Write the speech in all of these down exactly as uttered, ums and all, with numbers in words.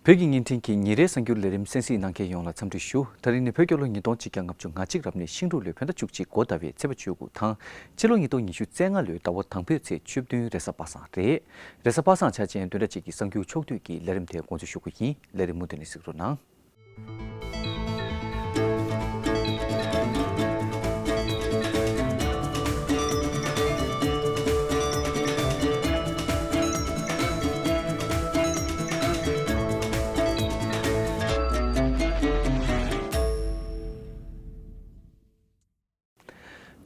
བོད་ཀྱི་བརྙན་འཕྲིན་གྱི་ཉིན་རེའི་གསར་འགྱུར་ལས་རིམ་གསན་གཟིགས་གནང་མཁན་ཡོངས་ལ་འཚམས་འདྲི་ཞུ། ད་རིང་ནི་བོད་རྒྱལ་ལོ་ཉིས་སྟོང་ཆིག་བརྒྱ་ལྔ་བཅུ་ང་གཅིག་རབ་གནས་ཤིང་འབྲུག་ལོའི་བོད་ཟླ་བཅུ་གཅིག་འགོ་ཟླ་བའི་ཚེས་པ་བཅུ་དགུ་དང་། ཕྱི་ལོ་ཉིས་སྟོང་ཉི་ཤུ་རྩ་ལྔ་ལོའི་ཟླ་བ་དང་པོའི་ཚེས་བཅུ་བདུན་རེས་གཟའ་པ་སངས་རེད། རེས་གཟའ་པ་སངས་ཆ་ཅན་བདུན་ཕྲག་གཅིག་གི་གསར་འགྱུར་ཕྱོགས་བསྡུས་ཀྱི་ལས་རིམ་དེ་འགོ་འཛུགས་ཞུ་གི་ཡིན། ལས་རིམ་མུ་མཐུད་ནས་གཟིགས་རོགས་གནང་།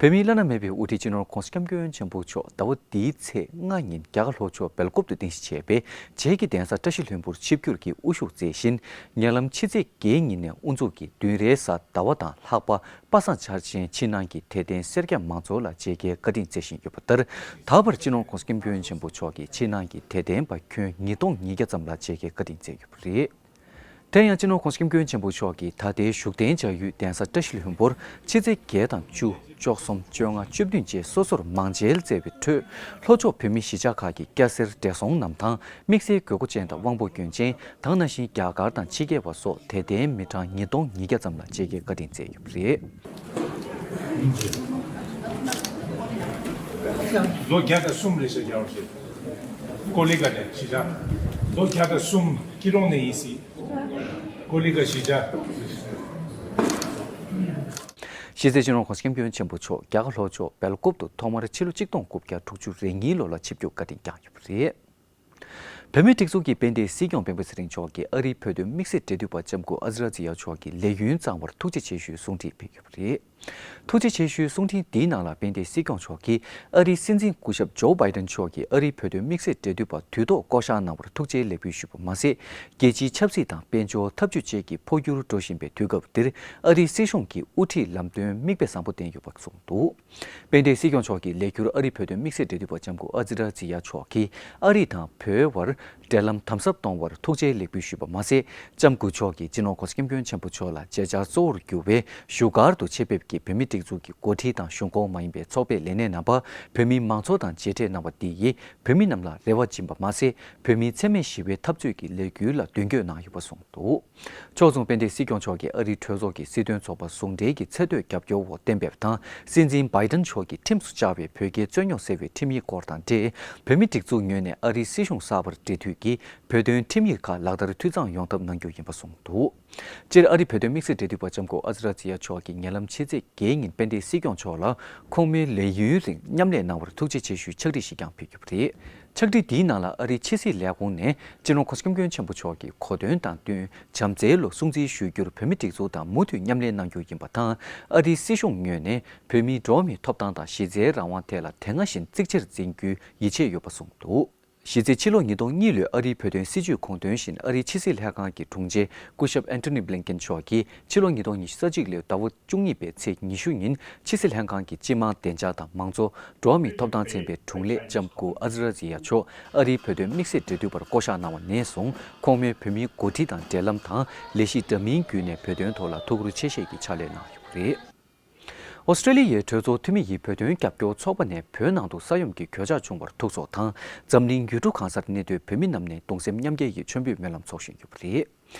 བོད་མིའི་བླ་ན་མེད་པའི་དབུ་ཁྲིད་སྤྱི་ནོར་༧གོང་ས་༧སྐྱབས་མགོན་ཆེན་པོ་མཆོག་ཟླ་བ་འདིའི་ཚེས་ལྔ་ཉིན་རྒྱ་གར་ལྷོ་ཕྱོགས་སྦེལ་ཀོབ་ཏུ་རྟེན་གཞི་བྱས་པའི་བྱེས་ཀྱི་གདན་ས་བཀྲ་ཤིས་ལྷུན་པོར་ཆིབས་བསྒྱུར་གྱིས་དབུ་བཞུགས་མཛད་བཞིན། ཉེ་ལམ་ཕྱི་ཚེས་བརྒྱད་ཉིན་ནས་དབུ་འཛུགས་ཀྱིས་བདུན་རེས་གཟའ་ཟླ་བ་དང་ལྷག་པ་པ་སངས་འཆར་ཅན་ཕྱི་ནང་གི་དད་ལྡན་སེར་སྐྱ་མང་ཚོགས་ལ་མཇལ་ཁའི་བཀའ་དྲིན་བསྩལ་བཞིན་ཡོད་པ་ལྟར། ད་བར་སྤྱི་ནོར་༧གོང་ས་༧སྐྱབས་མགོན་ཆེན་པོ་མཆོག་གིས་ཕྱི་ནང་གི་དད་ལྡན་པ་ཁྱོན་ཉིས་སྟོང་ཉིས་བརྒྱ་ཙམ་ལ་མཇལ་ཁའི་བཀའ་དྲིན་བསྩལ་ཡོད་པ་རེད། དེ་ཡང་སྤྱི་ནོར་༧གོང་ས་༧སྐྱབས་མགོན་ཆེན་པོ་མཆོག་གིས་ད་ལྟའི་བཞུགས་གདན་བཅའ་ཡུལ་གདན་ས་བཀྲ་ཤིས་ལྷུན་པོར་ཕྱི་ཚེས་བརྒྱད་དང་བཅུ། བཅུ་གསུམ། བཅོ་ལྔ། བཅུ་བདུན་བཅས་སོ་སོར་མང་མཇལ་མཛད་པའི་ཁྲོད། ལྷོ་ཕྱོགས་བོད་མི་གཞིས་ཆགས་ཁག་གི་སྐྱ་སེར་བགྲེས་སོང་རྣམས་དང་། དམིགས་བསལ་དགོས་མཁོ་ཅན་དང་དབང་པོ་སྐྱོན་ཅན། དེ་ནང་བཞིན་རྒྱ་གར་དང་ཕྱི་རྒྱལ་བ་སོགས་དད་ལྡན་མི་གྲངས་ཉིས་སྟོང་ཉིས་བརྒྱ་ཙམ་ལ་མཇལ་ཁའི་བཀའ་དྲིན་བསྩལ་ཡོད་པ་རེད། ལོ་བརྒྱ་དང་གསུམ་རེད་ཤག་རྒྱལ་བ་ཞིག་ཀོ་ལི་ག་ནས་གཞིས་ཆགས། ལོ་བརྒྱ་དང་གསུམ་སྐྱིད་གྲོང་ནས་ཡིན་སྲིད། ཀོ་ལི་ག་གཞིས་ཆགས། གཞིས་རྩེ་སྤྱི་ནོར་༧གོང་ས་༧སྐྱབས་མགོན་ཆེན་པོ་མཆོག་རྒྱ་གར་ལྷོ་ཕྱོགས་སྦེལ་ཀོབ་ཏུ་ཐོག་མར་ཕྱི་ལོ་ཆིག་སྟོང་དགུ་བརྒྱ་དྲུག་ཅུ་རེ་གཉིས་ལོ་ལ་ཆིབས་བསྒྱུར་བཀའ་དྲིན་བསྐྱངས་ཡོད་པ་རེད། བོད་མིའི་སྒྲིག་འཛུགས་ཀྱི་དཔལ་ལྡན་སྲིད་སྐྱོང་སྤེན་པ་ཚེ་རིང་མཆོག་གིས་ཨ་རིའི་བོད་དོན་དམིགས་བསལ་འབྲེལ་མཐུད་པ་ལྕམ་སྐུ་ཨ་ཛི་ར་ཛི་ཡ་མཆོག་གི་ལས་ཡུན་གཙང་བར་ཐུགས་རྗེ་ཆེ་ཞུའི་གསུང་འཕྲིན་ཕེབས་ཡོད་པ་རེད། ཐུགས་རྗེ་ཆེ་ཞུའི་གསུང་འཕྲིན་འདིའི་ནང་ལ་དཔལ་ལྡན་སྲིད་སྐྱོང་མཆོག་གིས་ཨ་རིའི་སྲིད་འཛིན་སྐུ་ཞབས་ཇོ་བྷའི་ཏན་མཆོག་གིས་ཨ་རིའི་བོད་དོན་དམིགས་བསལ་འབྲེལ་མཐུད་པ་དུས་ཐོག་བསྐོ་བཞག་གནང་བར་ཐུགས་རྗེའི་ལེགས་འབུལ་ཞུས་པ་མ་ཟད། རྒྱལ་སྤྱིའི་ཆབ་སྲིད་དང་དཔལ་འབྱོར་འཐབ་ཇུས་བཅས་ཀྱི་འཕོ་འགྱུར་འགྲོ་བཞིན་པའི་དུས་སྐབས་འདིར་ཨ་རིའི་སྲིད་གཞུང་གི་དབུ་ཁྲིད་ལམ་སྟོན་མིག་དཔེ་བཟང་པོ་བསྟན་ཡོད་པ་གསུངས་འདུག་དཔལ་ལྡན་སྲིད་སྐྱོང་མཆོག་གིས་ལས་འཁྱུར་ཨ་རིའི་བོད་དོན་དམིགས་བསལ་འབྲེལ་མཐུད་པ་ལྕམ་སྐུ་ཨ་ཛི་ར་ཛི་ཡ་མཆོག་གིས་ཨ་རི་དང་བོད་བར་འབྲེལ་ལམ་དམ་ཟབ་གཏོང་བར་ཐུགས་རྗེའི་ལེགས་འབུལ་ཞུས་པ་མ་ཟད། ལྕམ་སྐུ་མཆོག་གིས་སྤྱི་ནོར་༧གོང་ས་༧སྐྱབས་མགོན་ཆེན་པོ་མཆོག་ལ་མཇལ་བཅར་གཙོ་བོར་གྱུར་བའི་བཞུགས་སྒར་དུ་ཆེད་ཕེབས་ཀྱིས་བོད་མིའི་སྒྲིག་འཛུགས་ཀྱི་འགོ་ཁྲིད་དང་གཞུང་ཁོངས་མ་ཡིན་པའི་ཚོགས་པའི་ལས་སྣེ་རྣམ་པ། བོད་མིའི་མང་ཚོགས་དང་མཇལ་འཕྲད་གནང་བ་འདི་ཡིས་བོད་མི་རྣམས་ལ་རེ་བ་སྦྱིན་པ་མ་ཟད། བོད་མིའི་འཚེ་མེད་ཞི་བའི་འཐབ་རྩོད་ཀྱི་ལས་འགུལ་ལ་མདུན་སྐྱོད་གནང་ཡོད་པ་གསུངས་འདུག་ཕྱོགས་མཚུངས་དཔལ་ལྡན་སྲིད་སྐྱོང་མཆོག་གིས་ཨ་རིའི་གྲོས་ཚོགས་ཀྱི་སྲིད་དོན་ཚོགས་པ་ཟུང་འབྲེལ་གྱི་ཚད་མཐོའི་རྒྱབ་སྐྱོར་འོག་གཏན་འབེབས་དང་། སྲིད་འཛིན་བྷའི་ཏན་མཆོག་གིས་ཁྲིམས་སུ་བཅའ་བའི་བོད་རྒྱའི་རྩོད་རྙོག་སེལ་བའི་ཁྲིམས་ཡིག་སྐོར་དང་འབྲེལ། བོད་མིའི་སྒྲིག་འཛུགས་ངོས་ནས་ཨ་རིའི་སྲིད་གཞུང་གསར་པར་འབྲེལ་མཐུད་ཀྱིས་བོད་དོན་ཁྲིམས་ཡིག་ཁག་ལག་བསྟར་འཐུས་ཚང་ཡོང་ཐབས་གནང་རྒྱུ་ཡིན་པ་གསུངས་འདུག་སྤྱིར་ཨ་རིའི་བོད་དོན་དམིགས་བསལ་འབྲེལ་མཐུད་པ་ལྕམ་སྐུ་ཨ་ཛི་ར་ཛི་ཡ་མཆོག་གིས་ཉེ་ལམ་ཕྱི་ཚེས་བརྒྱད་ཉིན་དཔལ་ལྡན་སྲིད་སྐྱོང་མཆོག་ལ་ཁོང་མོའི་ལས་ཡུན་རིང་མཉམ་ལས་གནང་བར་ཐུགས་རྗེ་ཆེ་ཞུའི་ཕྱག་བྲིས་ཤིག་ཀྱང་ཕུལ་ཡོད་པ་རེད། ཕྱག་བྲིས་འདིའི་ནང་ལ་ཨ་རིའི་ཕྱི་སྲིད་ལས་ཁུངས་ནས་སྤྱི་ནོར་༧གོང་ས་༧སྐྱབས་མགོན་ཆེན་པོ་མཆོག་གི་གོ་སྟོན་དང་བསྟུན་བྱམས་བརྩེའི་ལོ་སྲུང་བརྩི་ཞུ་རྒྱུར་བོད་མིའི་སྒྲིག་འཛུགས་དང་མུ་མཐུད་མཉམ་ལས་གནང་རྒྱུ་ཡིན་པ་དང་། ཨ་རིའི་སྲིད་གཞུང་ངོས་ནས་བོད་མིའི་འགྲོ་བ་མིའི་ཐོབ་ཐང་དང་གཞི་རྩའི་རང་དབང་ཐད་ལ་དེ་སྔ་བཞིན་གཙིགས་ཆེར་འཛིན་རྒྱུའི་ཡིད་ཆེས་ཡོད་པ་གསུངས་འདུག་གཞི་རྩའི་ཕྱི་ལོ་ཉིས་སྟོང་གཉིས་ལོའི་ཨ་རིའི་བོད་དོན་སྲིད་བྱུས་གོང་དོན་བཞིན། ཨ་རིའི་ཕྱི་སྲིད་ལྷན་ཁང་གི་དྲུང་ཆེ་སྐུ་ཞབས་ཨན་ཐོ་ནི་བྷི་ལིན་ཀེན་མཆོག་གིས་ཕྱི་ལོ་ཉིས་སྟོང་ཉི་ཤུ་རྩ་གཅིག་ལོའི་ཟླ་བ་བཅུ་གཉིས་པའི་ཚེས་ཉི་ཤུ་ཉིན་ཕྱི་སྲིད་ལྷན་ཁང་གི་སྤྱི་དམངས་བདེ་འཇགས་དང་མང་གཙོ། འགྲོ་བ་མིའི་ཐོབ་ཐང་ཚན་པའི་དྲུང་ལས་ལྕམ་སྐུ་ཨ་ཛི་ར་ཛི་ཡ་མཆོག་ཨ་རིའི་བོད་དོན་དམིགས་བསལ་འབྲེལ་མཐུད་པར་བསྐོ་གཞག་གནང་བ་ནས་བཟུང་། ཁོང་མོས་བོད་མིའི་འགོ་ཁྲིད་དང་འབྲེལ་ལམ་དང་ལས་གཞི་འདྲ་མིན་བརྒྱུད་ནས་བོད་དོན་ཐོག་ལ་ཐུགས་ཁུར་ཆེ་བཞེས་ཀྱིས་ཕྱག་ལས་གནང་ཡོད་པ་རེད། ཨོ་སི་ཀྲེ་ལི་ཡའི་གྲོས་ཚོགས་འཐུས་མི་ཡིས་བོད་དོན་རྒྱབ་སྐྱོར་ཚོགས་པ་ནས་བོད་ནང་དུ་ས་ཡོམ་གྱི་གོད་ཆག་བྱུང་བར་ཐུགས་ཚོར་དང་། འཛམ་གླིང་ཡུལ་གྲུ་གང་སར་གནས་སྡོད་བོད་མི་རྣམས་ནས་གདུང་སེམས་མཉམ་སྐྱེད་ཀྱི་མཆོད་འབུལ་སྨོན་ལམ་ཚོགས་བཞིན་ཡོད་པ་རེད།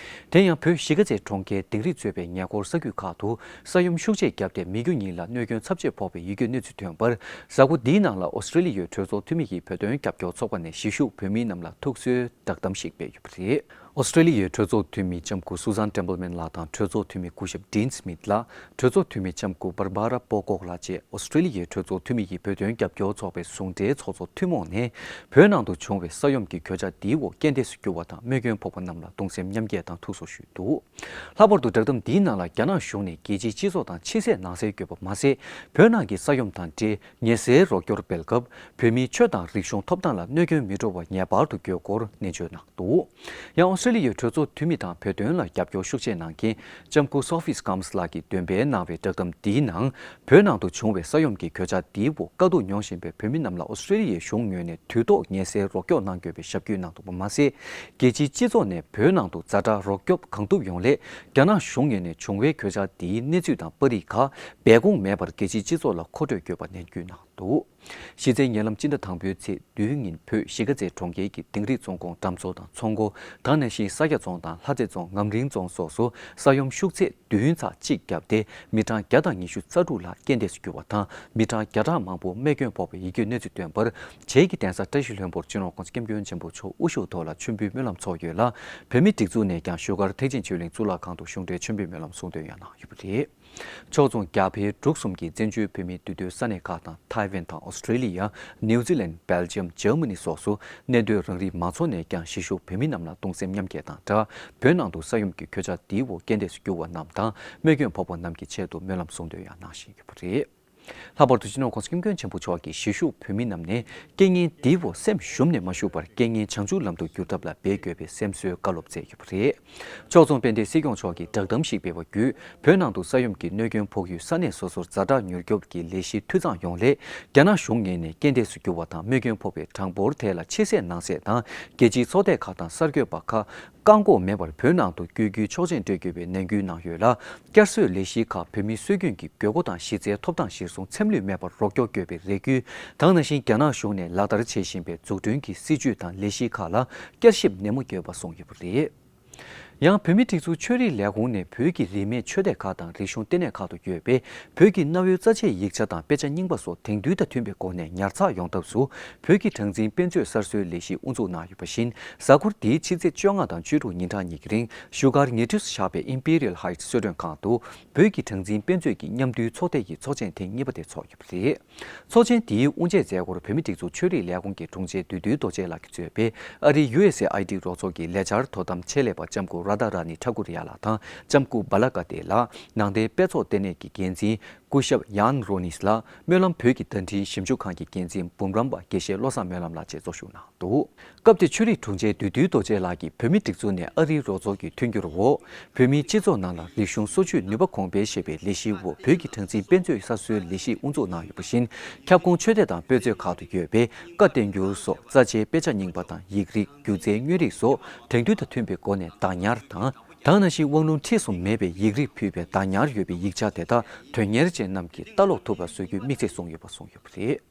དེ་ཡང་བོད་གཞིས་ཀ་རྩེ་གྲོང་ཁྱེར་དིང་རི་གཙོས་པའི་ཉེ་འཁོར་ས་ཁུལ་ཁག་ཏུ་ས་ཡོམ་ཤུགས་ཆེ་བརྒྱབ་སྟེ་མི་རྒྱུ་གཉིས་ལ་གནོད་སྐྱོན་ཚབས་ཆེ་ཕོག་པའི་ཡི་གེ་གནས་ཚུལ་ཐོན་པར། གཟའ་འཁོར་འདིའི་ནང་ལ་ཨོ་སི་ཀྲེ་ལི་ཡའི་གྲོས་ཚོགས་འཐུས་མི་ཡིས་བོད་དོན་རྒྱབ་སྐྱོར་ཚོགས་པ་ནས་གཞིས་བཞུགས་བོད་མི་རྣམས་ལ་ཐུགས་གསོའི་བསྒྲགས་གཏམ་ཞིག་སྤེལ་ཡོད་པ་རེད། ཨོ་སི་ཀྲེ་ལི་ཡའི་གྲོས་ཚོགས་འཐུས་མི་ལྕམ་སྐུ་སུ་ཟན་ཏེམ་པལ་མན་ལགས་དང་གྲོས་ཚོགས་འཐུས་མི་སྐུ་ཞབས་ཌིན་སྨིད་ལགས། གྲོས་ཚོགས་འཐུས་མི་ལྕམ་སྐུ་བྷར་བྷ་ར་པོ་ཀོག་ལགས་བཅས་ཨོ་སི་ཀྲེ་ལི་ཡའི་གྲོས་ཚོགས་འཐུས་མི་ཡིས་བོད་དོན་རྒྱབ་སྐྱོར་ཚོགས་པའི་ཟུང་འབྲེལ་ཚོགས་གཙོ་ཐུན་མོང་ནས་བོད་ནང་དུ་བྱུང་བའི་ས་ཡོམ་གྱི་གོད་ཆག་འདིའི་འོག་རྐྱེན་འདས་སུ་གྱུར་བ་དང་རྨས་སྐྱོན་ཕོག་པ་རྣམས་ལ་གདུང་སེམས་མཉམ་སྐྱེད་དང་ཐུགས་གསོ་ཞུས་འདུག་ལྷག་པར་དུ་བསྒྲགས་གཏམ་འདིའི་ནང་ལ་རྒྱ་ནག་གཞུང་ནས་རྒྱལ་སྤྱིའི་སྤྱི་ཚོགས་དང་ཕྱི་སྲིད་ནང་སྲིད་དགོས་པ་མ་ཟད། བོད་ནང་གི་ས་ཡོམ་དང་འབྲེལ་ཉེན་སེལ་རོགས་སྐྱོར་སྤེལ་སྐབས་བོད་མིའི་ཆོས་དང་རིག་གཞུང་ཐོབ་ཐང་ལ་གནོད་སྐྱོན་མི་འགྲོ་བར་ངེས་པར་དུ་དགོས་སྐོར་ནན་བརྗོད་གནང་འདུག་ཡང་ཨོ་སི་ཀྲེ་ལི་ཡའི་གྲོས་ཚོགས་འཐུས་མི་དང་བོད་དོན་ལ་རྒྱབ་སྐྱོར་ཤུགས་ཆེ་གནང་མཁན་ལྕམ་སྐུ་སོ་ཕི་ཀམ་སི་ལགས་ཀྱིས་འདོན་སྤེལ་གནང་བའི་བསྒྲགས་གཏམ་འདིའི་ནང་། བོད་ནང་དུ་བྱུང་བའི་ས་ཡོམ་གྱི་གོད་ཆག་འདིའི་འོག་དཀའ་སྡུག་མྱོང་བཞིན་པའི་བོད་མི་རྣམས་ལ་ཨོ་སི་ཀྲེ་ལི་ཡའི་གཞུང་ངོས་ནས་དུས་ཐོག་ངེས་གསལ་རོགས་སྐྱོར་གནང་དགོས་པའི་ཞབས་སྐྱོན་གནང་འདུག་པ་མ་ཟད། རྒྱལ་སྤྱིའི་སྤྱི་ཚོགས་ནས་བོད་ནང་དུ་ཛ་དྲག་རོགས་སྐྱོབ་གང་ཐུབ་ཡོང་སླད། རྒྱ་ནག་གཞུང་ངོས་ནས་བྱུང་བའི་གོད་ཆག་འདིའི་གནས་ཚུལ་དང་པར་རིས་ཁག་སྦས་སྐུང་མེད་པར་རྒྱལ་སྤྱིའི་སྤྱི་ཚོགས་ལ་མཁོ་སྤྲོད་དགོས་པ་ནན་སྐུལ་གནང་འདུག་གཞི་རྩའི་ཉེ་ལམ་སྤྱི་ཟླ་དང་པོའི་ཚེས་བདུན་ཉིན་བོད་གཞིས་ཀ་རྩེ་གྲོང་ཁྱེར་གྱི་དིང་རི་རྫོང་ཁོངས་གྲམ་མཚོ་དང་མཚོ་མགོ། ད་ག་ནང་བཞིན་ས་སྐྱ་རྫོང་དང་ལྷ་རྩེ་རྫོང་ངམ་རིང་རྫོང་སོགས་སུ་ས་ཡོམ་ཤུགས་ཚད་བདུན་ཚེག་གཅིག་བརྒྱབ་སྟེ་མི་གྲངས་བརྒྱ་དང་ཉི་ཤུ་རྩ་དྲུག་ལྷག་རྐྱེན་འདས་སུ་གྱུར་བ་དང་། མི་གྲངས་བརྒྱ་ཕྲག་མང་པོ་རྨས་སྐྱོན་ཕོག་པའི་ཡིད་སྐྱོའི་གནས་ཚུལ་བཏོན་པར། བྱེས་ཀྱི་གདན་ས་བཀྲ་ཤིས་ལྷུན་པོར་སྤྱི་ནོར་༸གོང་ས་༸སྐྱབས་མགོན་ཆེན་པོ་མཆོག་དབུ་བཞུགས་ཐོག་ལ་མཆོད་འབུལ་སྨོན་ལམ་ཚོགས་ཡོད་ལ། བོད་མིའི་སྒྲིག་འཛུགས་ནས་ཀྱང་བཞུགས་སྒར་ཐེག་ཆེན་ཆོས་གླིང་གཙུག་ལག་ཁང་དུ་གཞུང་འབྲེལ་མཆོད་འབུལ་སྨོན་ལམ་གསུང་འདོན་ཡང་གནང་ཡོད་པ་རེད། ཕྱོགས་མཚུངས་རྒྱ་བལ་འབྲུག་གསུམ་གྱི་བཙན་བྱོལ་བོད་མིའི་འདུས་སྡོད་ས་གནས་ཁག་དང་ཐའེ་ཝན་དང་ཨོ་སི་ཀྲེ་ལི་ཡ། ནིའུ་ཛི་ལན། སྦེལ་ཇམ། འཇར་མ་ནི་སོགས་སུ་གནས་སྡོད་རང་རིགས་མང་ཚོགས་ནས་ཀྱང་གཞིས་བཞུགས་བོད་མི་རྣམས་ལ་གདུང་སེམས་མཉམ་སྐྱེད་དང་སྦྲགས། བོད་ནང་དུ་ས་ཡོམ་གྱི་གོད་ཆག་འདིའི་འོག་རྐྱེན་འདས་སུ་གྱུར་བ་རྣམས་དང་རྨས་སྐྱོན་ཕོག་པ་རྣམས་ཀྱི་ཆེད་དུ་སྨོན་ལམ་གསུང་འདོན་ཡང་གནང་བཞིན་ཡོད་པ་རེད། ལྷག་པར་དུ་སྤྱི་ནོར་༸གོང་ས་༸སྐྱབས་མགོན་ཆེན་པོ་མཆོག་གིས་གཞིས་བཞུགས་བོད་མི་རྣམས་ནས་རྐྱེན་ངན་འདིའི་འོག་སེམས་ཞུམ་ནས་མ་བཞུགས་པར། རྐྱེན་ངན་བྱང་ཆུབ་ལམ་དུ་བསྒྱུར་ཐབས་ལ་འབད་དགོས་པའི་སེམས་གསོའི་བཀའ་སློབ་སྩལ་ཡོད་པ་རེད། ཕྱོགས་མཚུངས་དཔལ་ལྡན་སྲིད་སྐྱོང་མཆོག་གིས་བསྒྲགས་གཏམ་ཞིག་སྤེལ་བ་བརྒྱུད། བོད་ནང་དུ་ས་ཡོམ་གྱི་གནོད་སྐྱོན་ཕོག་ཡུལ་ས་གནས་སོ་སོར་ཛ་དྲག་མྱུར་སྐྱོབ་ཀྱི་ལས་གཞི་འཐུས་གཙང་ཡོང་སླད། རྒྱ་ནག་གཞུང་ངོས་ནས་རྐྱེན་འདས་སུ་གྱུར་བ་དང་རྨས་སྐྱོན་ཕོག་པའི་གྲངས་འབོར་ཐད་ལ་ཕྱི་གསལ་ནང་གསལ་དང་། རྒྱལ་སྤྱིའི་ཚོགས་སྡེ་ཁག་དང་གསར་འགོད་པ་ཁག་བཀག་འགོག་མེད་པར་བོད་ནང་དུ་བསྐྱོད་རྒྱུའི་ཆོག་མཆན་སྤྲོད་དགོས་པའི་ནན་སྐུལ་གནང་ཡོད་ལ། བསྐྱར་གསོའི་ལས་གཞི་ཁག་བོད་མིའི་སྲོལ་རྒྱུན་གྱི་དགོས་མཁོ་དང་གཞི་རྩའི་ཐོབ་ཐང་གཞིར་བཟུང་འཚེམ་ལུད་མེད་པར་རོགས་སྐྱོར་དགོས་པའི་རེ་སྐུལ། ད་ག་ནང་བཞིན་རྒྱ་ནག་གཞུང་ནས་ལག་བསྟར་བྱེད་བཞིན་པའི་འཛུགས་སྐྲུན་གྱི་སྲིད་ཇུས་དང་ལས་གཞི་ཁག་ལ་བསྐྱར་ཞིབ་ནན་མོ་དགོས་པ་གསུངས་ཡོད་པ་རེད། ཡང་བོད་མིའི་སྒྲིག་འཛུགས་ཆོས་རིག་ལས་ཁུངས་ནས་བོད་ཀྱི་རིས་མེད་ཆོས་སྡེ་ཁག་དང་རིག་གཞུང་ལྟེ་གནས་ཁག་ཏུ་ཡོད་པའི་བོད་ཀྱི་གནའ་བོའི་རྩ་ཆེའི་ཡིག་ཆ་དང་དཔེ་ཆ་རྙིང་པ་སོགས་དེང་དུས་དང་མཐུན་པའི་སྒོ་ནས་ཉར་ཚགས་ཡོང་ཐབས་སུ། བོད་ཀྱི་གྲངས་འཛིན་དཔེ་མཛོད་གསར་བཟོའི་ལས་གཞི་དབུ་འཛུགས་གནང་ཡོད་པ་བཞིན། གཟའ་འཁོར་འདིའི་ཕྱི་ཚེས་བཅོ་ལྔ་དང་བཅུ་དྲུག་ཉིན་གྲངས་གཉིས་ཀྱི་རིང་བཞུགས་སྒར་ཉེ་འཁྲིས་སུ་བཞག་པའི་ཨིམ་པི་རི་ཡལ་ཧའེ་ཊི་གསོལ་མགྲོན་ཁང་དུ། བོད་ཀྱི་གྲངས་འཛིན་དཔེ་མཛོད་ཀྱི་མཉམ་འདུས་ཚོགས་སྡེ་ཡི་ཚོགས་ཆེན་ཐེངས་གཉིས་པ་དེ་ཚོགས་ཡོད་པ་རེད། ཚོགས་ཆེན་འདིའི་དབུ་འབྱེད་མཛད་སྒོར་བོད་མིའི་སྒྲིག་འཛུགས་ཆོས་རིག་ལས་ཁུངས་ཀྱི་དྲུང་ཆེ་བདུད་འདུལ་རྡོ་རྗེ་ལགས་ཀྱིས་གཙོས་པའི་ཨ་རིའི་ཡུ་ཨེས་ཨེ་ཨའི་ཌི་རོགས་ཚོགས་ཀྱི་ལས་འཆར་དོ་དམ་ཆེད་ལས་པ་ལྕམ་སྐུ་རཱ་དྷ་ར་ནི་ཐ་ཀུར་ཡ་ལགས་དང་ལྕམ་སྐུ་བ་ལ་ཀ་ཏེ་ལགས། ནང་བསྟན་དཔེ་ཚོགས་ལྟེ་གནས་ཀྱི་འགན་འཛིན་སྐུ་ཞབས་ཡཱན་རོ་ནིས་ལགས། སྨོན་ལམ་བོད་ཀྱི་བརྡ་འཕྲིན་ཞིབ་འཇུག་ཁང་གི་འགན་འཛིན་འབུམ་རམས་པ་དགེ་བཤེས་བློ་བཟང་སྨོན་ལམ་ལགས་བཅས་གཙོ་བཞུགས་གནང་འདུག་སྐབས་དེར་ཆོས་རིག་དྲུང་ཆེ་བདུད་འདུལ་རྡོ་རྗེ་ལགས་ཀྱིས་བོད་མིའི་སྒྲིག་འཛུགས་ནས་ཨ་རིའི་རོགས་ཚོགས་ཀྱི་མཐུན་འགྱུར་འོག་བོད་མིའི་སྤྱི་ཚོགས་ནང་ལ་རིག་གཞུང་སོར་ཆུད་ནུས་པ་གོང་འཕེལ་ཞེས་པའི་ལས་གཞིའི་འོག་བོད་ཀྱི་གྲངས་འཛིན་དཔེ་མཛོད་གསར་བཟོའི་ལས་གཞི་དབུ་འཛུགས་གནང་ཡོད་པ་བཞིན། ཁྱབ་ཁོངས་ཆོས་སྡེ་དང་དཔེ་མཛོད་ཁག་ཏུ་ཡོད་པའི་བཀའ་བསྟན་འགྱུར་སོགས་རྩ་ཆེའི་དཔེ་ཆ་རྙིང་པ་དང་ཡིག་རིགས། སྒྱུ་རྩལ་དངོས་རིགས་སོགས་དེང་དུས་དང་མཐུན་པའི་སྒོ་ནས་བདག་ཉར་དང་། ད་ག་ནང་བཞིན་དབང་ལུང་ཁྲིད་གསུམ་མེད་པའི་ཡིག་རིགས་ཕུད་པའི་བདག་ཉར་ཡོད་པའི་ཡིག་ཆ་དེ་དག་དོན་གཉེར་ཅན་རྣམས་ཀྱིས་ལྟ་ཀློག་ཐུབ་པ་བཟོ་རྒྱུའི་དམིགས་ཚད་བཟུང་ཡོད་པ་གསུངས་ཡོད་པ་རེད།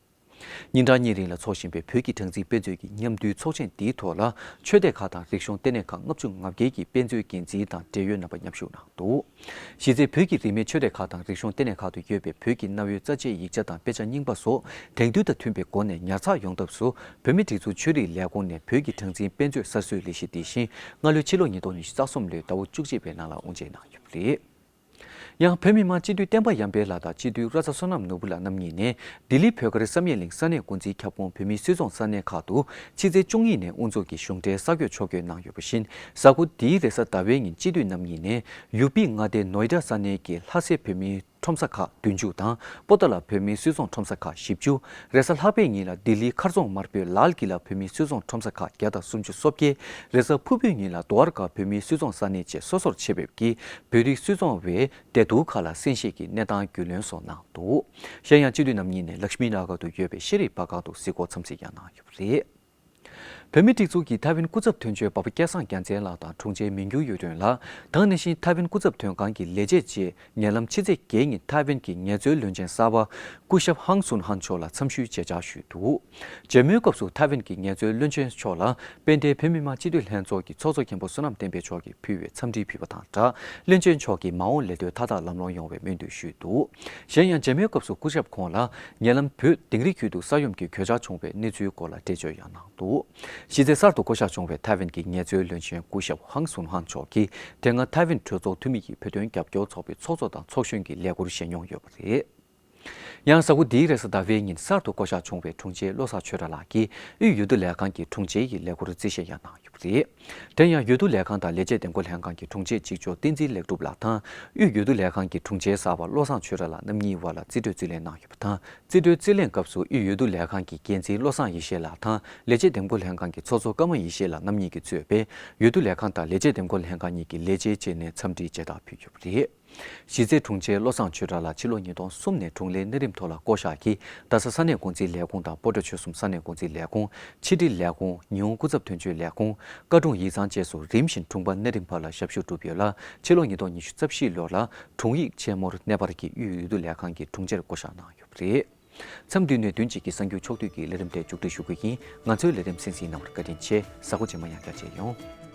ཉིན་གྲངས་གཉིས་རིང་ལ་འཚོགས་བཞིན་པའི་བོད་ཀྱི་གྲངས་འཛིན་དཔེ་མཛོད་ཀྱི་མཉམ་འདུས་ཚོགས་ཆེན་འདིའི་ཐོག་ལ་ཆོས་སྡེ་ཁག་དང་རིག་གཞུང་ལྟེ་གནས་ཁག་ལྔ་བཅུ་ང་བརྒྱད་ཀྱི་དཔེ་མཛོད་འགན་འཛིན་དང་འབྲེལ་ཡོད་རྣམ་པ་མཉམ་ཞུགས་གནང་འདུག་གཞི་རྩའི་བོད་ཀྱི་རིས་མེད་ཆོས་སྡེ་ཁག་དང་རིག་གཞུང་ལྟེ་གནས་ཁག་ཏུ་ཡོད་པའི་བོད་ཀྱི་གནའ་བོའི་རྩ་ཆེའི་ཡིག་ཆ་དང་དཔེ་ཆ་རྙིང་པ་སོགས་དེང་དུས་དང་མཐུན་པའི་སྒོ་ནས་ཉར་ཚགས་ཡོང་ཐབས་སུ། བོད་མིའི་སྒྲིག་འཛུགས་ཆོས་རིག་ལས་ཁུངས་ནས་བོད་ཀྱི་གྲངས་འཛིན་དཔེ་མཛོད་གསར་བཟོའི་ལས་གཞི་འདི་བཞིན་སྔ་ལོའི་ཕྱི་ལོ་ཉིས་སྟོང་ཉི་ཤུ་རྩ་གསུམ་ལོའི་ཟླ་བ་བཅུ་གཅིག་པའི་ནང་ལ་དབུ་འབྱེད་གནང་ཡོད་པ་རེད། ཡང་བོད་མི་མང་སྤྱི་འཐུས་བསྟན་པ་ཡར་འཕེལ་ལགས་དང་སྤྱི་འཐུས་ར་ས་བསོད་ནམས་ནོར་བུ་ལགས་རྣམ་གཉིས་ནས་ལྡི་ལི་བོད་སྒར་བསམ་ཡས་གླིང་ས་གནས་འགོ་འཛིན་ཁྱབ་ཁོངས་བོད་མིའི་སུད་ཚོང་ས་གནས་ཁག་ཏུ་ཕྱི་ཚེས་བཅུ་གཉིས་ནས་དབུ་འཛུགས་ཀྱིས་གཞུང་འབྲེལ་གསར་འགོད་ཕྱོགས་བསྐྱོད་གནང་ཡོད་པ་བཞིན། གཟའ་འཁོར་འདིའི་རེས་གཟའ་ཟླ་བའི་ཉིན་སྤྱི་འཐུས་རྣམ་གཉིས་ནས་ཡུ་པི་མངའ་སྡེའི་ནོ་ཨེ་ཌ་ས་གནས་ཀྱི་ལྷ་སའི་བོད་མིའི་ཁྲོམ་ས་ཁག་བདུན་ཅུ་དང་པོ་ཏཱ་ལ་བོད་མིའི་སུད་ཚོང་ཁྲོམ་ས་ཁག་བཞི་བཅུ། རེས་གཟའ་ལྷག་པའི་ཉིན་ལ་ལྡི་ལིའི་མཁར་རྫོང་དམར་པོའི་ལཱལ་ཀི་ལ་བོད་མིའི་སུད་ཚོང་ཁྲོམ་ས་ཁག་བརྒྱ་དང་སུམ་ཅུ་སོ་བརྒྱད། རེས་གཟའ་ཕུར་བུའི་ཉིན་ལ་དུ་ཝར་ཀ་བོད་མིའི་སུད་ཚོང་ས་གནས་བཅས་སོ་སོར་ཆེད་ཕེབས་ཀྱིས་བོད་རིགས་སུད་ཚོང་བའི་བདེ་སྡུག་ཁག་ལ་གསན་བཞེས་ཀྱིས་གནས་སྟངས་རྒྱུས་ལོན་སོགས་གནང་འདུག་གཞན་ཡང་སྤྱི་འཐུས་རྣམ་གཉིས་ནས་ལཀྵ་མི་ནག་གར་དུ་ཡོད་པའི་ཤེས་རིག་པར་ཁང་དུ་གཟིགས་སྐོར་འཚམས་གཟིགས་ཀྱང་གནང་ཡོད་པ་རེད། བོད་མིའི་སྒྲིག་འཛུགས་ཀྱི་ཐའེ་ཝན་སྐུ་ཚབ་དོན་གཅོད་འབའ་པ་སྐལ་བཟང་རྒྱལ་མཚན་ལགས་དང་དྲུང་ཆེ་མིང་འགྱུར་གཡུ་སྒྲོན་ལགས། ད་ག་ནང་བཞིན་ཐའེ་ཝན་སྐུ་ཚབ་དོན་ཁང་གི་ལས་བྱེད་བཅས་ཉེ་ལམ་ཕྱི་ཚེས་བརྒྱད་ཉིན་ཐའེ་ཝན་གྱི་ངལ་རྩོལ་བློན་ཆེན་གསར་པ་སྐུ་ཞབས་ཧང་སུན་ཧན་མཆོག་ལ་འཚམས་ཞུའི་མཇལ་བཅར་ཞུས་འདུག་མཇལ་མོལ་སྐབས་སུ་ཐའེ་ཝན་གྱི་ངལ་རྩོལ་བློན་ཆེན་མཆོག་ལ་དཔལ་ལྡན་བོད་མི་མང་སྤྱི་འཐུས་ལྷན་ཚོགས་ཀྱི་ཚོགས་གཙོ་མཁན་པོ་བསོད་ནམས་བསྟན་འཕེལ་མཆོག་གིས་ཕུལ་བའི་འཚམས་འདྲི་ཕུལ་བ་དང་སྦྲགས། བློན་ཆེན་མཆོག་གིས་མ་འོངས་ལས་དོན་མཐའ་དག་ལམ་ལྷོང་ཡོང་བའི་སྨོན་འདུན་ཞུས་འདུག་གཞན་ཡང་མཇལ་མོལ་སྐབས་སུ་སྐུ་ཞབས་ཁོང་ལ་ཉེ་ལམ་བོད་དིང་རི་ཁུལ་དུ་ས་ཡོམ་གྱི་གོད་ཆག་བྱུང་བའི་གནས་ཚུལ་སྐོར་ལ་འགྲེལ་བརྗོད་ཡང་གནང་འདུག་གཞི་རྩའི་གསར་དུ་བསྐོ་གཞག་བྱུང་བའི་ཐའེ་ཝན་གྱི་ངལ་རྩོལ་བློན་ཆེན་སྐུ་ཞབས་ཧང་སུན་ཧན་མཆོག་གིས་དེ་སྔ་ཐའེ་ཝན་གྲོས་ཚོགས་འཐུས་མི་ཡིས་བོད་དོན་རྒྱབ་སྐྱོར་ཚོགས་པའི་ཚོགས་གཙོ་དང་ཚོགས་གཞོན་གྱི་ལས་འཁུར་བཞེས་མྱོང་ཡོད་པ་རེད། ཡང་གཟའ་འཁོར་འདིའི་རེས་གཟའ་ཟླ་བའི་ཉིན་གསར་དུ་བསྐོ་གཞག་བྱུང་བའི་དྲུང་ཆེ་བློ་བཟང་ཆོས་གྲགས་ལགས་ཀྱིས་དབུས་འོས་བསྡུ་ལས་ཁང་གི་དྲུང་ཆེ་ཡི་ལས་འཁུར་རྩིས་བཞེས་ཡང་གནང་ཡོད་པ་རེད། དེ་ཡང་འོས་བསྡུ་ལས་ཁང་དང་ལས་བྱེད་འདེམས་བསྐོ་ལྷན་ཁང་གི་དྲུང་ཆེ་གཅིག་ལྕོགས་བསྟན་འཛིན་ལེགས་གྲུབ་ལགས་དང་། དབུས་འོས་བསྡུ་ལས་ཁང་གི་དྲུང་ཆེ་གསར་པ་བློ་བཟང་ཆོས་གྲགས་ལགས་རྣམ་གཉིས་དབར་ལ་རྩིས་སྤྲོད་རྩིས་ལེན་གནང་ཡོད་པ་དང་། རྩིས་སྤྲོད་རྩིས་ལེན་སྐབས་སུ་དབུས་འོས་བསྡུ་ལས་ཁང་གི་འགན་འཛིན་བློ་བཟང་ཡེ་ཤེས་ལགས་དང་ལས་བྱེད་འདེམས་བསྐོ་ལྷན་ཁང་གི་ཚོགས་གཙོ་ཀརྨ་ཡེ་ཤེས་ལགས་རྣམ་གཉིས་ཀྱིས་གཙོས་པའི་འོས་བསྡུ་ལས་ཁང་དང་ལས་བྱེད་འདེམས་བསྐོ་ལྷན་ཁང་གཉིས་ཀྱི་ལས་བྱེད་བཅས་ནས་འཚམས་འདྲིའི་མཇལ་དར་ཕུལ་ཡོད་པ་རེད། གཞི་རྩའི་དྲུང་ཆེ་བློ་བཟང་ཆོས་གྲགས་ལགས་ཕྱི་ལོ་ཉིས་སྟོང་གསུམ་ནས་དྲུང་ལས་གནས་རིམ་ཐོག་ལ་བསྐོ་གཞག་གིས་རྡ་ས་ས་གནས་འགོ་འཛིན་ལས་ཁུངས་དང་སྤོ་བྲ་ཆོལ་གསུམ་ས་གནས་འགོ་འཛིན་ལས་ཁུངས། ཕྱི་དྲིལ་ལས་ཁུངས། ཉི་ཧོང་སྐུ་ཚབ་དོན་གཅོད་ལས་ཁུངས། བཀའ་དྲུང་ཡིག་ཚང་བཅས་སུ་རིམ་བཞིན་དྲུང་འཕར་གནས་རིམ་བར་ལ་ཞབས་ཞུ་བསྒྲུབས་ཡོད་ལ། ཕྱི་ལོ་ཉིས་སྟོང་ཉི་ཤུ་རྩ་བཞི་ལོ་ལ་དྲུང་ཡིག་ཆེན་མོར་གནས་སྤར་གྱིས་དབུས་འོས་བསྡུ་ལས་ཁང་གི་དྲུང་ཆེར་བསྐོ་གཞག་གནང་ཡོད་པ་རེད། མཚམས་འདི་ནས་བདུན་གཅིག་གི་གསར་འགྱུར་ཕྱོགས་བསྡུས་ཀྱི་ལས་རིམ་དེ་མཇུག་སྒྲིལ་ཞུ་གི་ཡིན། ང་ཚོའི་ལས་རིམ་གསན་གཟིགས་གནང་བར་བཀའ་དྲིན་ཆེ། གཟའ་འཁོར་རྗེས་མ་ཡང་བསྐྱར་མཇལ་ཡོང་།